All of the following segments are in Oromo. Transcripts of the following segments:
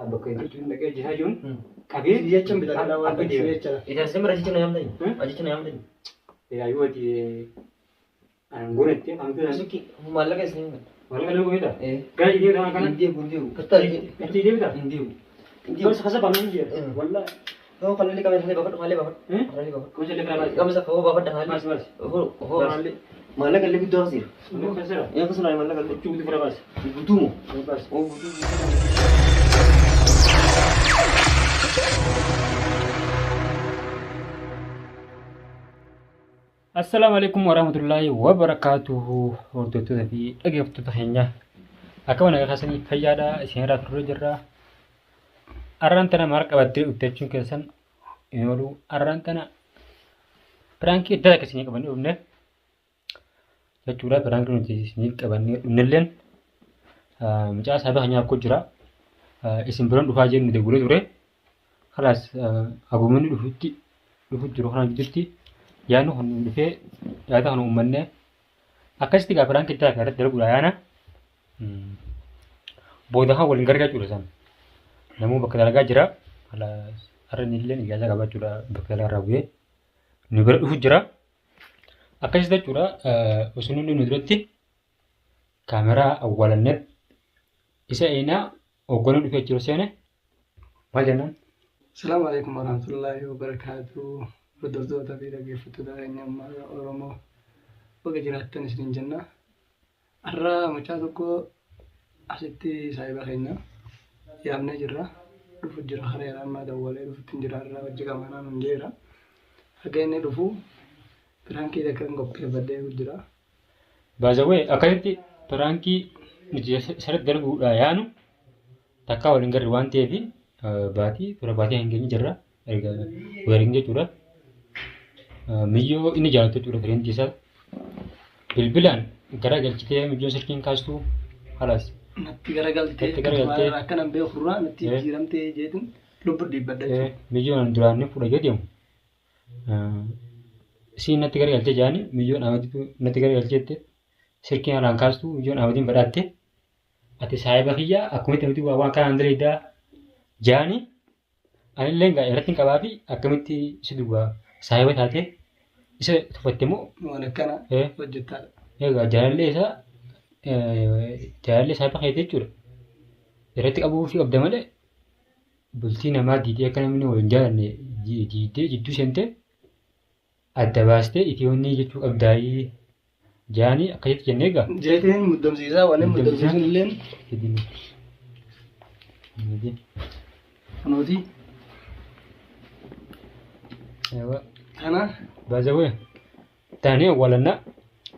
Kan bakka itti dhaqee hojjetaa jiruun qabee Jecha bitaa waan akka deemu. jecha. Ijaarsa mara jecha na yaamtani. Ajicha na yaamtani. Yaayuu ati angoon itti hantu Suki maallaqa isin hin Maallaqa illee goota. Eh. Gara jedhee kana kana. Hin deebi'u hin deebi'u. Kastaa Itti deebita. hin deebi'u. Hin deebi'u. Gosa kasa baanu hin jira. Wallaahi. Hoo kalli qabeessa illee baafadhu haallee baafadhu. Kalli baafadhu. Gosa illee karaa baasi. Qabeessa hoo baafadha haallee. Baasi baasi. Hoo hoo haallee. Maallaqa illee guddoo asiira. Kasira. Ee kasira maallaqa illee. Huccuu guutuu karaa baasi. Guutuu moo? Baasi. Hoo guutuu. Assalaamu alaikum warahmatullaahi wabarakaatuhu hordoftoota fi dhaggeeffattoota keenya akkuma nagaa keessanii fayyaadha isin irraa turre jirra. Arraan tana maal qabattee dhufte jechuun keessan hin oolu. Arraan tana piraankii adda akka isinii qabannee dhufne jechuudha. Piraankii nuti isinii qabannee dhufnelleen mucaa saabii keenya akkoo jira. Isin biraan dhufaa jennu dawwalee ture. Kalaas haguumanni dhufutti dhufu jiru kana gidduutti yaadni kun dhufee yaada kana uummannee akkasitti gaafa piraankii adda akka irratti dalaguudha yaana. Booda kan waliin gargaaruu jechuudha isaan. Namuu bakka dalagaa jira. Har'a inni illee ijaarsa qaba jechuudha bakka dalagaa irraa bu'ee. Nu bira dhufu jira. Akkasitti jechuudha osoo inni nu duratti kaameraa awwaalannee isa eenaa hoogganuu dhufee jiru seene maal jennaan? Asalaamu alaikum warahmatullaahi wabarakaatuh. Hordoftoota fi dhaggeeffattoota keenya ammaa Oromoo baga jiraattan isiniin jenna. Har'a mucaa tokko asitti saahiba keenya yaamnee jirra. Dhufu jira karaa yeroo ammaa dawwalee dhufutti hin jira har'a hojii qabaanaa nun jeera. Haga inni dhufu piraankii takka hin qopheeffadhee jira. Baazawwee akkasitti piraankii nuti isarratti dalaguudha yaanu takkaa waliin garri waan ta'eef baatii tola baatii hin geenye jirra. Erga waliin jechuudha. Miyyoo inni jaalatu jechuudha fireentii isaa. Bilbilaan gara galchitee miyyoon silkiin kaastu halaas. Natti garagaltee Natti garagaltee. akkanan beekurraa natti jijjiiramtee jeetin lubbu dhiibbadha jechuudha. Miyyoon duraan ni fuudha jedhamu. Isiin natti garagalchee jaani miyyoon amadiitu natti garagalcheette silkiin alaan kaastu miyyoon amadiin badhaatte. Ati saahiba kiyya akkamitti nuti waan kanaan dalagaa jaani anillee egaa irratti hin qabaa fi akkamitti si duwwaa saahiba taate isa tuffatte moo Waan akkana hojjettaadha. Egaa jaalallee isaa jaalallee saahiba keetii jechuudha. Irratti qabuu fi qabda malee bultii namaa diidee akka namni wal hin jaalanne diidee jidduu seentee adda baastee itiyoonnii jechuu qabdaayii jaanii akkasitti jennee egaa. Jeetiin muddamsiisaa waan inni muddamsiisuun illeen kunuuti. Kana Baazawee taanee awwaalannaa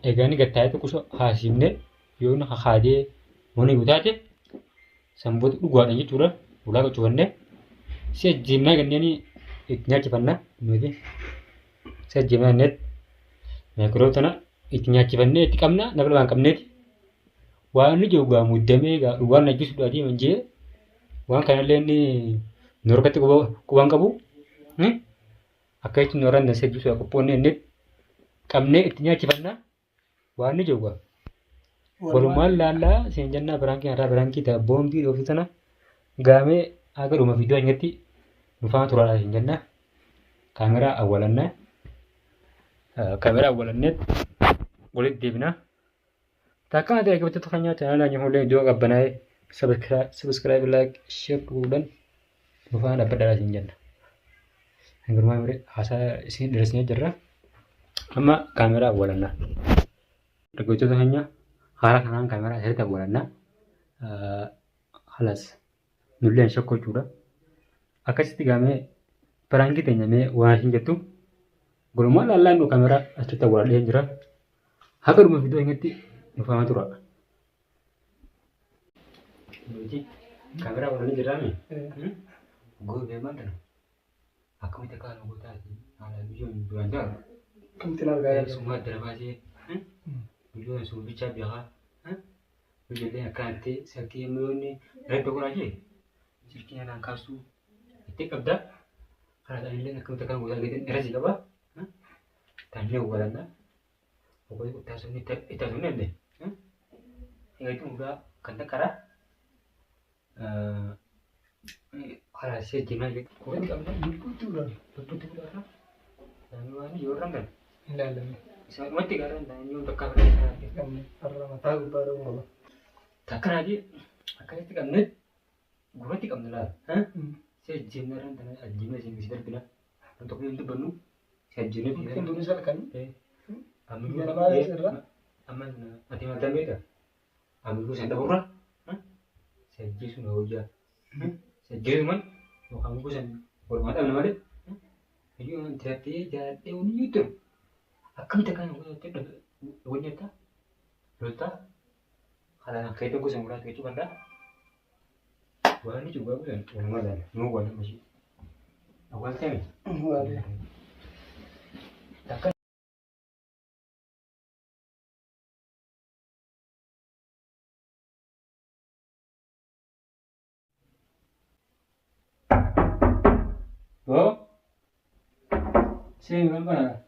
egaa inni gattaa'ee tokko haasifnee yoo inni kakaadee mana yoo taate sanboota dhugaadhaan jechuudha ulaa qaccufannee si ajjeemnaa jenneen itti nyaachifannaa nuti si ajjeemnaa jennee maayikiroo tana itti nyaachifannee itti qabna nama lamaan qabneeti waan inni jiru gaa muddamee gaa dhugaan ajjeesuudhaa deeman jee waan kanallee inni nu harkatti quban qabu akka jechuun nu harkaan dansa ajjeesuudhaa qophoonnee jennee qabnee itti nyaachifannaa waan inni jiru gaa. Walumaan laallaa seen jennaa biraankii irraa biraankii ta'a boombii dhooftu tana gaamee haga dhuma viidiyoo keenyatti nu faana turaadha seen jennaa. Kaameraa awwaalannaa. Kaameraa awwaalanneet walitti deebinaa. Takka ati eeggattoota keenyaa chaanaalaa keenya fuullee iddoo qabbanaa'ee sabiskiraayib laayik sheer godhuudhaan nu faana dhaabbadhaa seen jenna. Hangirmaa mire haasaa isin dheeressinee jirra. Amma kaameraa awwaalannaa. Dhaggeeffattoota keenya haala kanaan kaameraa asirratti awwaalannaa. Halas nullee hin shakku jechuudha. Akkasitti gaamee piraankii teenya mee waan isin jettu gulumaa laallaa nu kaameraa achitti awwaaladhee jira. Haga dhuma viidiyoo keenyatti nu faana tura. Nuti kaameraa awwaalanii jirraami. Goobee maal tana? Akkamitti akka haala gootaati haala biyyoon duraan jaalatu. Akkamitti na argaa jirtu? Sumaa addana baasee biyyoon sun bichaa beekaa. Ijoolleen akkanatti silkii mi'oonni irratti godhaa jee silkii anaan kaastuu itti qabda. Karaa isaaniillee akkamitti akkan gootaa gatiin irra si qaba. Taanee awwaalannaa. Ogoy itti itti haasofne illee. Eegatti mudaa kan taqqaraa. Karaa see jimaa jedhu. Qubatti qabna. Lubbuutti ulaala. Lubbuutti guddaa. Namni waan yoo rangan. Ilaalame. Isaanumatti gaaraan ta'anii yoo bakka biraa Qabne har'a mataa gubbaa dha'uu qaba. Takkanaati akkasitti qabne gurratti qabne laala. See jennaan rangan ajjima isin gisi darbina. Kan tokko hin dubbannu si ajjine. Muktiin tunis halkanii. Amma Namaa irra. Amma ati maal beekta? Amma san dhaburra. Si ajjeesu na hojjaa. Si ajjeesu man yookaan muka san walumaa dhabna malee. Iyyuu tirattee jaaladhee wani jiru. Akkamitti akkaan wani jettaa? Loltaa? Kalaan keetti gosa muraasa jechuu danda'a. Waan inni cubbaa gosan walumaa ilaala. Nuu waan nama ishee. Awwaal ta'e. Waalee. Takka Oh. Sí, van para.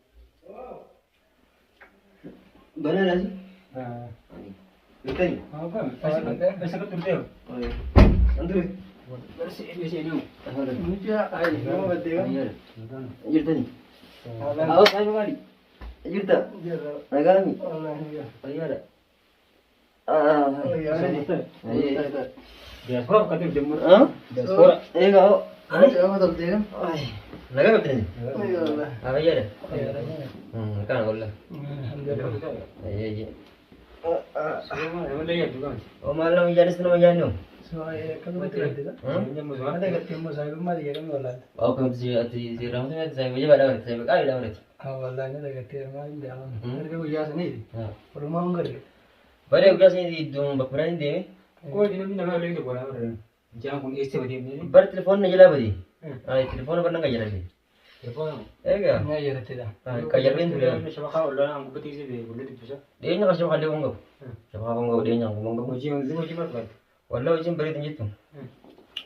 Banana si. Ah, Bitani. ah, bueno, ese que turteo. Andrew. Ese ese no. Mucaa ayi nama baddee kan. Jirtani. Haalaan. Awo saayiba maali? Jirta. Jirra. Nagaami. Wallaahi yaa. Fayyaadha. Wayyaa. Diaspora kata jemur. Ah? Diaspora. Egaa hoo. Mucaa toltee kan. Nagaa qabdani? Wayyaa wallaahi. Ah, fayyaadha. Fayyaadha. Kana wallaahi. Alhamdulillah. Ayyee. Semua lagi juga. Oo maal nama ijaanis nama ijaannu. Akkamatti gaddisa? Mata gattee immoo saahibummaa xiyya kamii wallaalte? Waa akkamti ati seeraamtu ati saayiba jabaadha barate saayiba qaaliidha barate. Haa wallaahi ni dagattee maal hin beekamu. Erga guyyaa saniiti. Walumaa hin garre. Baree guyyaa saniiti iddoon bakka biraan hin deeme. Koo namni nama lagi tu bola. Jangan kun este badi ni. Bara telefoon na jalaa bade. Ay telefoona barna kan jalaa Telepon. Egaa. Ni ayyaratteedha. Kan jalbeen ture. Shabaka Allah ang gubati si be boleh tu. Dhiyeenya kan shabaqa illee kun qabu. Shabaqa kun qabu dhiyeenya kun qabu. Hojii hojii barbaadu. Wallahi hojiin bareedu hin jettu.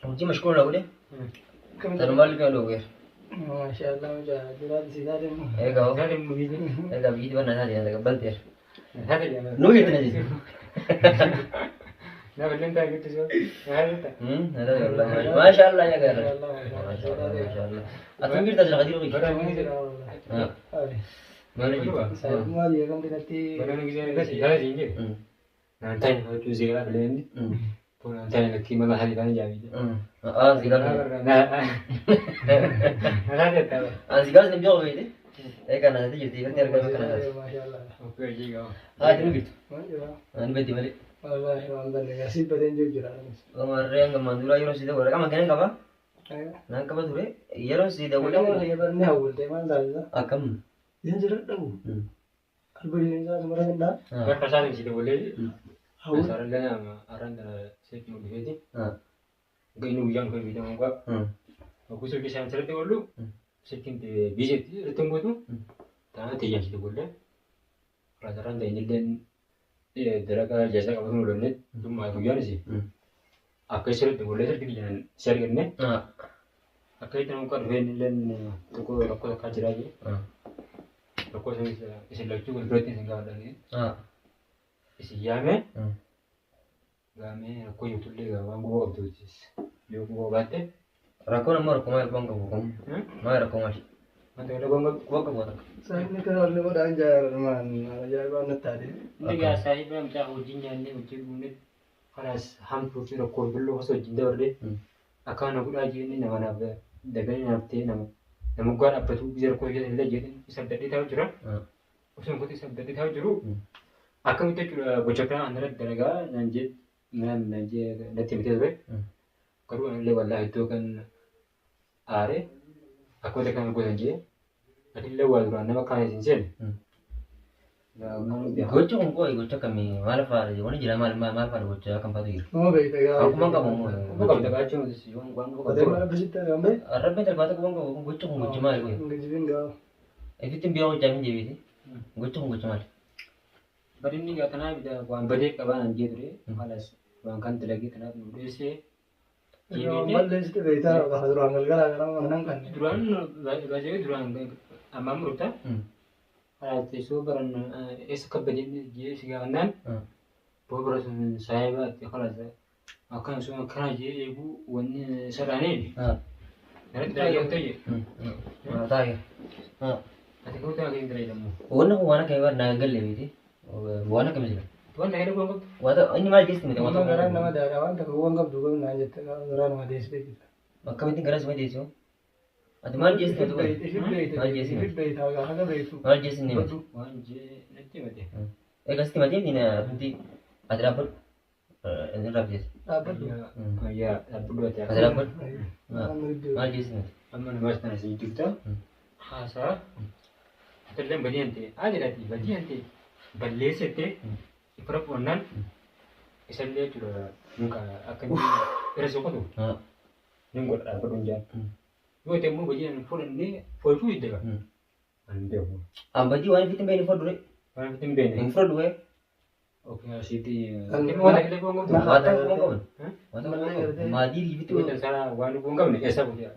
Hojii mashkuula na godhe. Tanumaa illee dhoowweera. Maashaallah mucaa jiraatu si taate immoo. Egaa hoo. Taate immoo biyyi. Egaa biyyi barna taate taqabbalteera. Taate jedhama. Nuu jettu na jechuudha. Na balleen taate jettu soo. Taate. Maashaallah yaa gaara. Maashaallah maashaallah. Ati jirta jira qadiru qii. Bara mani jira. Maal jirtu? Saahibummaa xiyya kam keessatti. Bara mani gisee kasi taate siin jedhe. Naan taane hojii seeraa filee inni. Naan taane lakkii mala hali taane jaabii. Ah zigaar. Na taate taate. Ah zigaar sin biyyoo beekte. Egaa na taate jirti irratti argama kana taate. Maashaallah. Okkee jigaa. Ah ati nu jirtu. Waan jira. Ani baddi malee. Wallaahi waan banne gasii badeen jiru jira. Omarree hanga manduraa yeroo si daawwate qama kennan qaba. Naan qaba ture yeroo si Nama daawwate. xiyya barnee hawwulte maal taasisa? Akkam. Isin jira dhabu. Albarii isaa sumara danda'a. Bakka isaan si dabalee. Hawwul. Sarara nama araan dana seetti mul'ifeeti. Inni guyyaan kun bitamuu qaba. Gosa bishaan sirriitti oolu seettiin biizeetti irratti hin gootu taana tiyyaan si dabalee. Sararaan ta'in illee dalagaa ijaarsa qabatu mul'anne dhummaa guyyaan isi. Akka sirriitti dabalee sirriitti biyyaan si arganne akka itti nama dhufeen illee tokko rakkoo takkaa jiraa jira. Rakkoo isin lachuu gurguratti isin gaafadha. Isin yaame gaamee rakkoo jirtullee waan gubaa qabdu yoo gubaa baatte Rakkoon ammoo rakkoo maal qabu qabu maal rakkoo maal wanta kana gubaa qabdu. quba qabu takka. Saahibni kana walli godhaan jaalalmaan ajaa'ibaan natti taate. Inni gaa saahiba mucaa wajjin nyaannee wajjin dhugne kanaas hamtuu fi rakkoo billoo osoo wajjin dabarre akkaan godhaa jennee nama naaf daganii naaf ta'e nama nama guddaa dhaabbatu biyya rakkoo keessa illee jedhee isa abdadhee taa'u jira. Osoo hin isa abdadhee taa'u jiru akkamitti jechuudha gocha kana anarratti dalagaa naan jee naan jee natti himtee ture. Garuu anillee wallaahi iddoo kan aare akkamitti akkana gosan jee atillee waa duraan nama kaan isin seene. Gocha kun qo'i gocha akkamii maal fa'aadha wani jira maal maal fa'aadha gocha akkam fa'aatu jira. Nama beekta gaa. Akkuma qabu Kuma qabda qaachuun waan quba Otee qabdu. mana bisitti argamee. Rabbiin darbaata quban qabu gocha kun gocha maali qo'i. Ingilizviin gaa. Ifittiin biyya hojjaa hin jeebiiti. Gocha kun gocha maali. Barinni gaa kanaaf waan badee qabaan an jee ture. Halas waan kan dalagee kanaaf nu dheessee. Balleessite beektaa bakka duraan galgalaa gara mana hin qabne. Duraan baasee duraan ammaa murta. Halas teessoo baran eessa kabbadee jee si gaafannaan boo bara sun saayiba halas Akkana sun akkana jee eeguu wanni sadaaneen Haa. irratti dalagaa ta'e. Taa'e. Haa. Ati koo ta'e kan dalagaa. Wanni kun waan akka naa hin galle miti. Waan akka miti. Waan ta'e dhuguu qabdu. Wanta inni maal jeesti miti Amma garaan nama wanta daadha waan takka waan qabdu qabdu naan jette garaa nama deessitee jirta. akkamittiin garaa si madeessu? Ati maal jeesti miti kun? Ifit beeyta. Maal jeesti Ifit miti? beeyta haga beeytu. Maal jeesti ni miti? Waan jee natti himate. Egaa sitti matee ni miti ati dhaabbadhu. Inni raabjees. Dhaabbadhu. Ayyaa dhaabbadhu ati. Ati dhaabbadhu. Waan nuti Maal jeesti miti? Amma namaas tana si jirta. Haasaa. Atallee badii hante. Aadiraati badii hante. Balleessite. Ifra qonnaan isallee jechuudha. Muka akka inni irra soqotu. Haa. Nin godha dhaabbadhu hin jaan. Yoo ta'e immoo badii ani fudhannee foolchuu didda. Ani beeku. An badii waan ofitti hin beekne fudhu. Waan ofitti hin beekne. Hin fudhu wee. Okay, asitti. Kan- Waan ta'e waan qabdu. Waan ta'e waan qaban. Waan ta'e waan qaban. Maadii riifitti Yoo ta'e sana waan dhuguu hin qabne eessa bu'ee?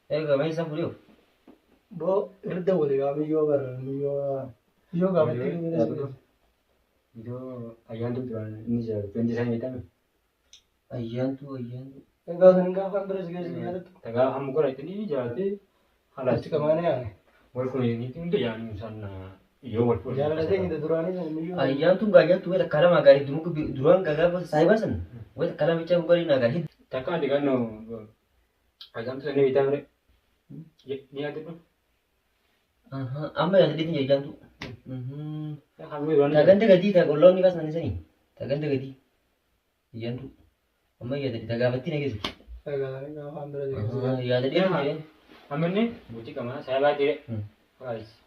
Egaa mee isaan fudhu. Boo irra walii gaa miyyoo barra miyyoo miyyoo gaafattee bira si geesse. Iddoo ayyaantu duraan inni jira. Wanti isaan jedhame. Ayyaantu ayyaantu. Egaa sun gaafa bira si geesse yaadattu. Tagaa hamma gora ittiin jiraatee Achi qamaana yaane. Wal kun hunda yaa'anii isaan yoo wal fuudhan. Jaalala keenya duraanii sana miyyoo. Ayyaantu gaayyaantu wayita kalama gaarii duruu duraan gaafa saayiba san wayita kalama bichaa gaarii naa gaarii. Takka ati ganno ayyaantu sanii bitaa mire. Ni yaadadhu. Amma yaadadheetiin ayyaantu. Hamma duraan. Taaganta gadii taag olloonni kaasan sanii taaganta gadii ayyaantu amma yaadadhe taagaafattii na geesse. Egaa gaafa bira si geesse. Yaadadheetiin jedheen. Amma inni bultii qamaa saayibaa jire.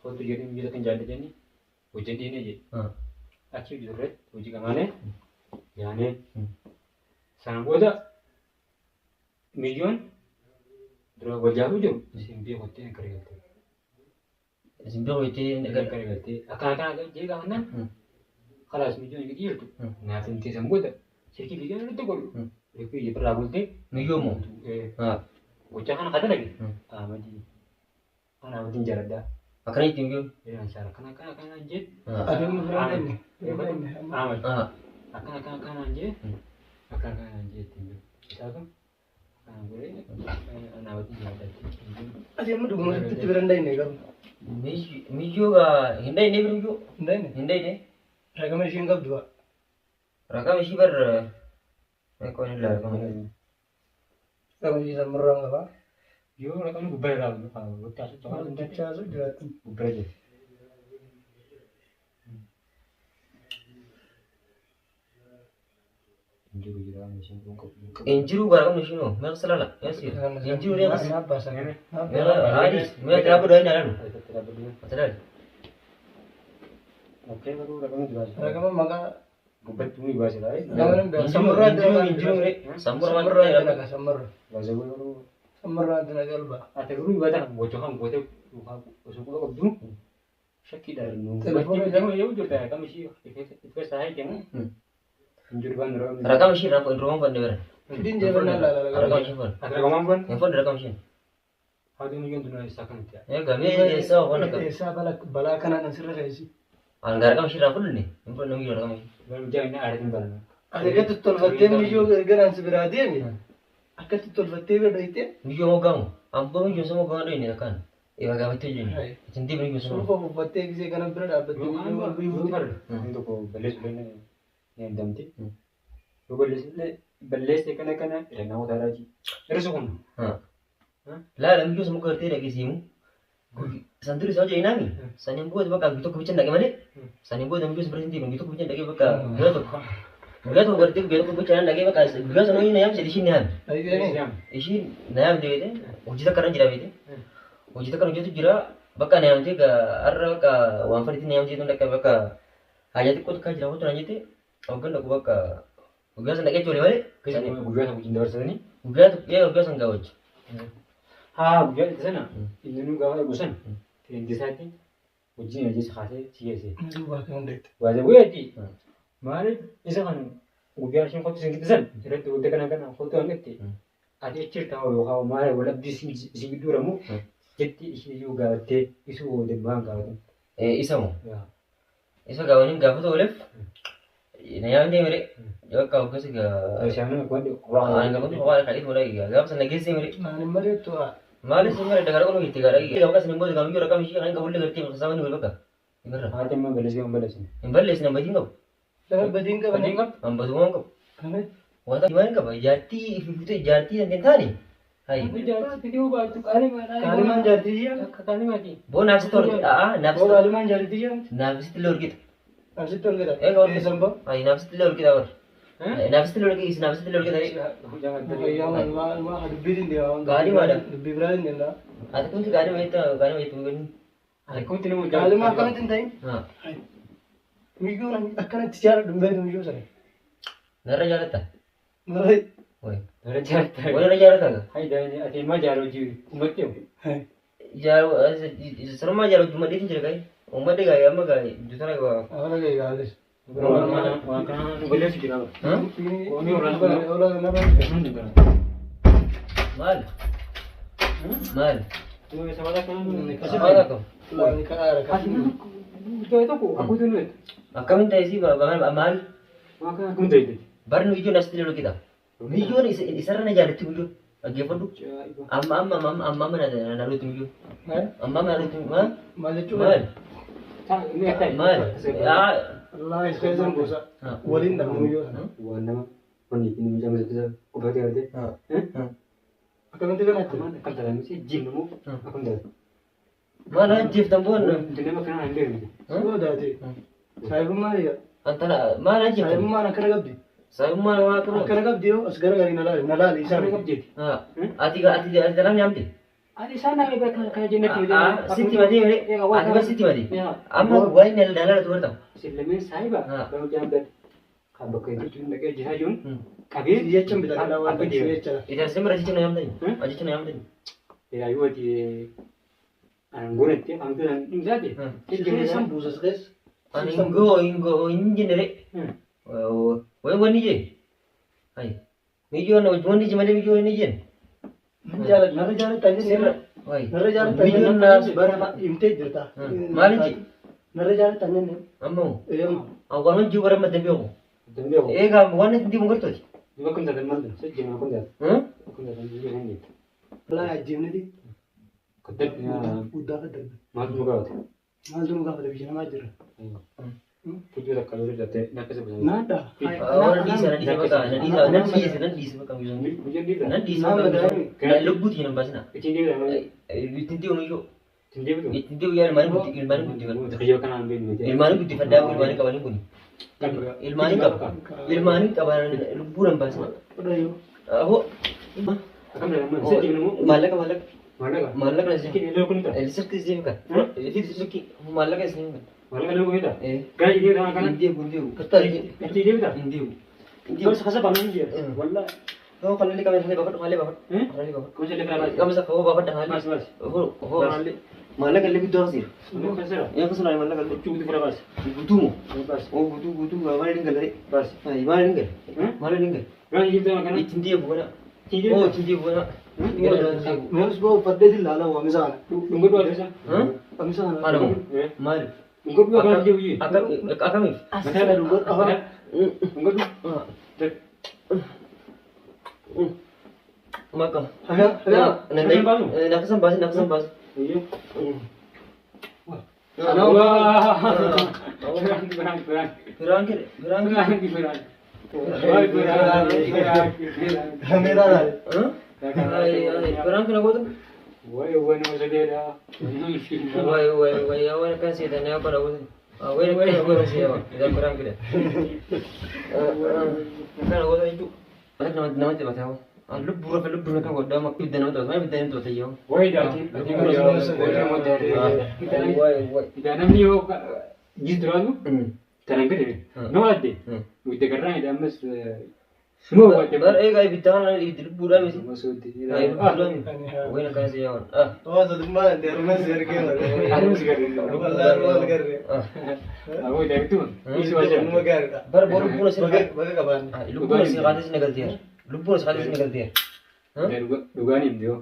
Hotu jedhee biyya kan jaallatanii hojii dhiine jedhe. Achi hojii turre hojii qamaanee yaanee sana booda miyyoon dura wal jaaluu jiru isin biyya kottee akka galte. Isin bira hoyitee Akka galte akkana akkana jee gaafannaan khalaas miyyoon gidi jirtu naaf hin teessan booda silkii biyyoon irratti godhu. Silkii biyya birraa bultee miyyoo moo? gochaa kana kadalage Ahmadii ana Ahmadiin jaaladhaa. Akkana ittiin miyyoo. Jedhan saara akkana akkana akkana jee Ati amma bira hin dhaqne. Bira hin dhaqne. Ahmad akkana akkana akkana jee akkana akkana jee ittiin jiru. Isaatu akkana godhee ana Ahmadiin jaaladhaa. Ati amma dhuguma sitti bira hin dhaqne garuu. Miyyoo gaa hin dhayne bira miyyoo. Hin dhaqne. Hin dhayne. Ragama ishiin qabdu ba'a. Raqama ishii bar meeqa inni ilaala raqama ishii. Ragama ishii sammarraan qabaa. Yoo raqamni gubbaa irraa watti asuu ta'uu danda'e Hojjechaa sun jiraatti. gubbaa jira. Injiru jira meeshaan kun qabu. Hin jiru gaa raqamni ishii noo meeqa salaala meeqa siira. Hin jiru reeqas. Naaf baasan. Meeqa aadis meeqa dhaabbatu dhaabbatu ilaalalu. Ati Okay, garuu raqamni duraa jira. Ragama maqaa Gubbatti muu baasee laa'ee. Ragama hin beeku. Sammarraa Hin jiru hin jiru sammuura maal Sammarraa irraa dalaga sammarra. Baasee garuu Sammarraa dalaga alba. ati garuu baata gocha kan gootee osoo quba qabdu shakkiidhaan nu gubbatti yoo jirta raqamni ishii ifeessa haa jedhamu. Injiru baan raqamni. Raqama ishii irraa hin roman fanne bira. Fidin jeebannaa laala Raqama laala. ishii fanne. Ati raqamaan ban Hin fanne raqama ishii. haadha miyyoo dunaa isaa kanatti. Egaa mee eessaa waan akka. Eessaa balaa kanaan asirra keessi. An gaa raqama ishii irraa fudhanne hin fudhanne miyyoo raqama ishii. Garuu jaayina aadatiin barana. Ati akkatti tolfattee miyyoo gargaraan si biraa deemi. Akkatti tolfattee bira dhayitee Miyyoo moggaamu. Abbaa miyyoo sama moggaama dhoyne akkaan. Egaa gaafattee hojjenne. Isin deemne miyyoo sama. Suufa uffattee gisee kana bira dhaabbattee miyyoo wal Yoo biifute. barra inni tokko balleessu illee ni dandamti. Yoo balleessu illee balleesse kana kana namoota haaraa Irra kun Laala miyyoo sama gartee dhageessimu. San duri isaa hojii Saniin booda bakka guyyaa tokko bichaan dhaqe malee. Saniin booda miyyoo bira hin deemne guyyaa tokko bichaan dhaqee bakka guyyaa tokko. Guyyaa tokko gartee guyyaa tokko bichaan dhaqee bakka guyyaa sana hojii na yaamse ishiin na yaamte. Ishiin na yaamte beekte hojii takka irra jira beekte. Hojii takka hojjetu jira bakka na yaamte har'a bakka waan fadhiitti na yaamte tun dhaqe bakka haajaa xiqqoo takka jira hotu naan jette hoggan dhaqu bakka guyyaa sana dhaqee joole malee. Guyyaa tokko wajjin dabarsatanii. Guyyaa tokko guyyaa sana gaawwachi. Haa guyyaa itti sana inni nu gaafa dhaqu sana leenjisaatti wajjin leenjisa kaasee si geesse. Duubaa kan dhayite. Waazee guyyaatti maaliif isa kan guyyaa isheen kottu isin giddisan irratti wanta kana kana kottu hangatte ati achi jirta yookaan maal wal abdii isin gidduu ramu jetti ishee iyyuu gaafattee isuu waliin waan gaafatan. Isa moo? Isa gaawwaniin gaafata ooleef na yaamtee malee Bakka hoggas egaa. Bishaan kun Ani gabaabni kophaa kan itti walaa egaa gaafa sana geessee malee. Naan hin mareettu haa. Maalis hin malee dagaraa qofa itti gaara. Gaafa sana immoo gaafa rakam ishee kan qabullee gartee sabani wal bakka. Ibarra. Haati immoo balleessee hin balleessine. Hin balleessine badiin qabu. Lafa badiin qaban. Badiin qabu? An badumaan qabu. Kana Wanta himaan qaba. Jaartii fi futee jaartii hin taane. Hayi. Kaalimaan jaartii jiyyaa. Akka kaalimaati. Boo naafsitti ol aa Boo naafsitti kaalimaan jaartii jiyyaa. naafsitti illee horgita. Naafsitti ol gata. Eega ol Eessan boo? Hayi naafsitti illee horgita bar. Naafsitti illee horgita naafsitti illee horgita. Wayyaa maal maal dubbiitiin deema. Gaariimaadha. Dubbii biraatiin deema. Ati kumti gaarii wayita gaarii wayita wayita. Akkumti nama Kaalimaa akkanatti hin ta'in. Haa. Miyyoon akkanatti jaaladhu hin beeknu miyyoo sana. Narra jaalatta. Narra. Wayi. Narra jaalatta. Wani narra jaalatta. Hayi daa'imni ati immoo jaaloo jiru uummatte hoo? Jaaloo sarmaa jaaloo jumma dheetin jira gaa'e. Uummadde gaa'e amma gaa'e jutana gaa'e. Afaan gaa'e gaa'es. Waan kana nu balleessu jira. Maal? Maal? Sababa kana Maal akkam? Akkamiin ta'e si maal? Waan kana akkam ta'e? Barni biyyoon asitti loluu qida. Biyyoon isarra na jaalatti biyyoon. Dhaggeeffadhu. Amma amma amma amma amma na lolutti biyyoon. Amma amma na lolutti maal? Maal jechuun? Maal? Maal? Allah isa gosa waliin dhabnu miyyoo sana. Waan nama wanni ittiin miidhaa mallattoo qofatti argite. Akkamitti kanatti? Akkam taate miti jiin immoo akkam taate. Maal ajjeeftan boonna? Nama kana hin beekne. Soo daate. Saayibummaan egaa. Antana maal ajjeeftan? Saayibummaan akkana qabdi. Saayibummaan waan akkana. Akkana qabdi yoo as gara garii na laali na laali isaa Akkana miti. qabdeeti. Ati ati ati tanam nyaamte? Ati isaan naa beekan kana jennatti. Sitti matee malee. Ati bas sitti matee. Amma waan na laalatu barta. Sillameen saayiba gama jaambad kan bakka hedduu dhaqee jihaa jiruun qabee Jecha bitaa kana waan ta'eef jecha. Idan simra ajicha na yaamtani. Ajicha na yaamtani. Yaa yoo ati angoonatti amtuu dhimsaate. Keessan buusas keessa. Ani ingoo ingoo hin jennere. Wayi wanni jee. Hayi. Miyyoo wanni jee malee miyyoo inni jeen. Narra jaallattaa jennee. Wayi. Narra jaallattaa Miyyoon jennee. Bara himtee jirta. Maal jee? Narra jaallattaa jennee. Ammoo. Eeyyama. Awwaan jiru bara madda beeku. Dambeeku. Eegaa waan itti diimu gartooti. Duba kun taate maal sajjii kun taate. Kun taate miyyoo hin jettu. Walaa ajjeefniti. Kaddatti Guddaa darbe. maaltu nu gaafate? Maaltu nu gaafate biyya namaa jira. Fujii takka yoo jette nakkasa busan. Naadha. Warra dhiisa na dhiisa bakka na dhiisa nan dhiisa nan dhiisa bakka miyyoo. Fujii dhiibda. Nan dhiisa bakka lubbuuti nan baasina. Ittiin deebita malee. Ittiin deemu miyyoo. Ittiin deebitu. Ittiin deemu yaa ilmaanii guddi ilmaanii guddifadha. Xiyya kanaan beeknu. Ilmaanii guddifadhaa ilmaanii qabanii kuni. Ilmaanii qaba. Ilmaanii qaba lubbuu nan baasina. Fudhayyoo. Ahoo. Akkam taate maal sajjii namoo. Maallaqa maallaqa. Maallaqa. Maallaqa na Ittiin illee kun taate. Silki isin kan. Silki maallaqa isin kan. Maallaqa illee kun taate. Gara itti deebita kana. Hin deemu hin deemu. Ittiin deebita. Hin deemu. Hin deemu. Gosa kasa baanu hin jira. Wallaahi. Hoo qalli qabee halee baafadhu halee baafadhu. Halee baafadhu. Kunis illee karaa baasi. Qabsa hoo baafadhu halee. Baasi baasi. Hoo hoo halee. Maallaqa illee guddoo asiira. Kasira. Yaa kasira maallaqa illee. Huccuu guutuu fira baasi. Guutuu moo? Baasi. Oo guutuu guutuu maal hin galee? Baasi. Maal hin galee? Maal hin galee? Gara itti deebita kana. Ittiin deemu kana. Ittiin Oo deebita. ittiin deemu kana. Meeshaa boo uffadheetiin laala waamisa kana. Dhungadhu alfisa. Waamisa kana. Maal moo? Maal? Dhungadhu afaan deebi'ee. Akkamiif? Asirra dhugadhu afaan. Dhungadhu. Maka. Haga haga. Nafsan baasi nafsan baasi. Firaan kire firaan kire. Kameeraa laale. Firaan kire gootu. Wayi wayi wayi waan akkan seetan yaa kana gootu. Wayi akkana gootu seetan yaa firaan kire. Kana gootu jechuudha. Namatti bata haa. Lubbuu rafa lubbuu rafa godhaa makka ibidda namatti bata ibidda namatti bata yoo. Wayi wayi. Namni yoo jiduraatu tanan gadi nama adde ibidda garraa idda ammas suma wadde Bar egaa ibidda kana ibidda lubbuudhaa miti. Wayi akkana seetan. Oo sadummaa deerumas ergee malee. Adeemsi garee Walaa wal garee. Aboo daaktuu isi wajjin Dhuma gaariidha. Bar boru lubbuun asirra. Baga qabaanne. Lubbuun asirra qaatis ni galteera. Lubbuun asirra qaatis ni galteera. Dhugaan himte yoo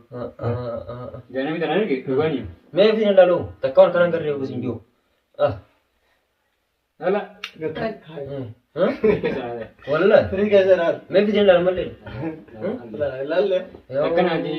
namni tanaan arge dhugaan him Mee fi ilaalu takka waan kanan garee gosin jiru. Ala Wallah. Firii keessa ilaali. Mee fideen ilaalu malee. Ilaalle. Akkanaati.